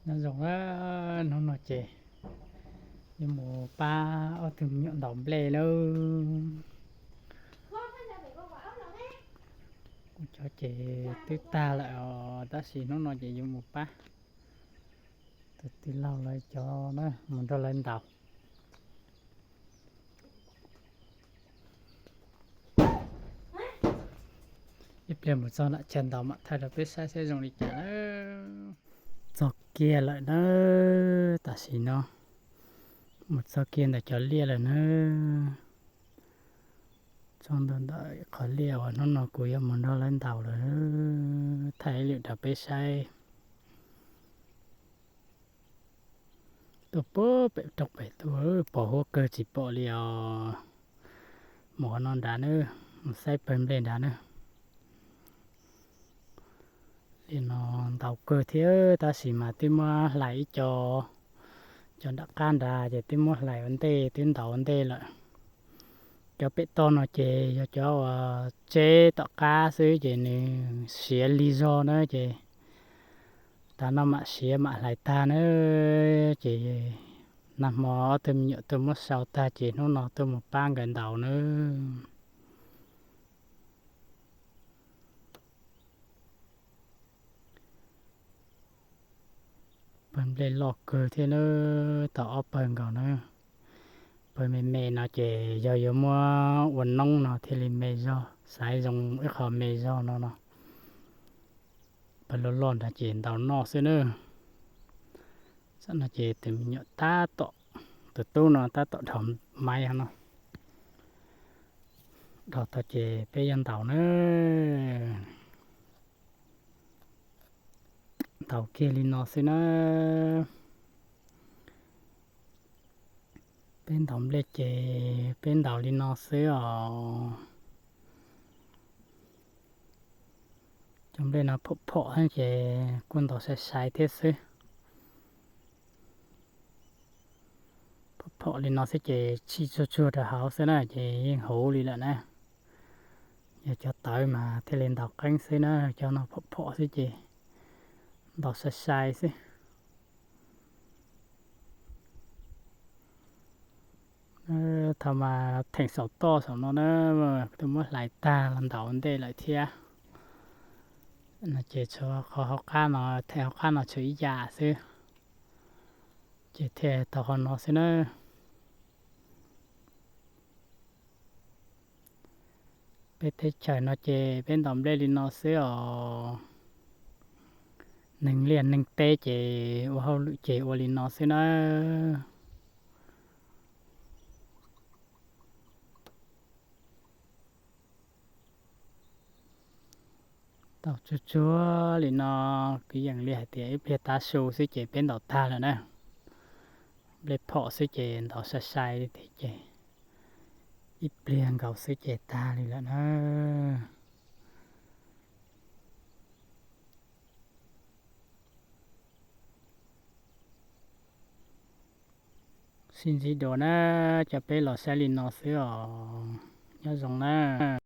Nyob zoo na, hnub no ces yuav mus pab ob tug me nyuam ntaus nplej lauj. Kuv cov ces twb tag lawm os, tab sis hnub no ces yuav mus pab tus tij laug lawv cov na mus nrog lawv ntaus. Ib pliag mus txog nram chaw ntaus mam thaij rau peb saib seb zoo li cas na. Txog kiag lawm na, tam sim no mus txog kiag ntawm cov liaj lawm na. Txog ntawm ntawm qhov liaj uas hnub no kuv yuav mus nrog lawv ntaus lawm, thaij ib lwm rau peb saib. Tuaj puag pem roob pem tuaj, pos huab kawg tsis pom li os. Mus qhov no nrad na, mus saib pawg nplej nrad na. Li no ntaus kawg thiab tab sis mas twb muab hlais ib co, cov nram qab nrad ces twb muab hlais ua ntej, twb ntaus ua ntej lawm. Cov pem toj no ces yog cov uas tseb tom qab xwb ces nws siav lig zog na ces tav no mam siav mam hlais tag na. Ces nag hmo ob tug me nyuam tuaj muab sau tag ces hnub no tuaj mus pab nkawd ntaus na. Pawg nplej loj kawg thiab na, tau ob pawg nkaus na. Pawg me me no ces yog yuav muab ua noob no thiaj li me zog, xaiv zoo ib qho me zog no no. Pawg loj loj nrad ces ntaus noj xwb na. Tam no ces tus me nyuam tab tom, tus tub no tab tom dhos maiv no. Dhos tau ces peb yuav ntaus na. Ntaus kiag li no xwb na. Peb ntaus nplej ces peb ntaus li no xwb os. Cov nplej no phom phom ces kuj ntaus sai sai thiab xwb. Phom phom li no xwb ces tshij tsuag tsuag rau hauv xwb na ces yeej huv li lawm na. Yog cov tawv mas thiaj li ntaus qeeb xwb na, cov no phom phom xwb ces ntaus sai sai xwb. Thaum mas theem saum toj saum no na, twb muab hlais tag los ntaus ntej lawm thiab. No ces tshuav qhov hauv qab no, theem hauv qab no tshuav ib yam xwb, ces thiaj tau qhov no xwb na. Peb teb chaws no ces peb ntaus nplej li no xwb os. Neeg liaj neeg teb ces ua hauj lwm ces ua li no xwb na. Tau tsuag tsuag li no, kwv yees li hais tias ib pliag tav su xwb ces peb ntaus tag lawm na. Nplej phom xwb ces ntaus sai sai li thiab ces ib pliag nkaus xwb ces tag li lawm na. Sib ntsib dua na, cov peb los saib li no xwb os. Nyob zoo na.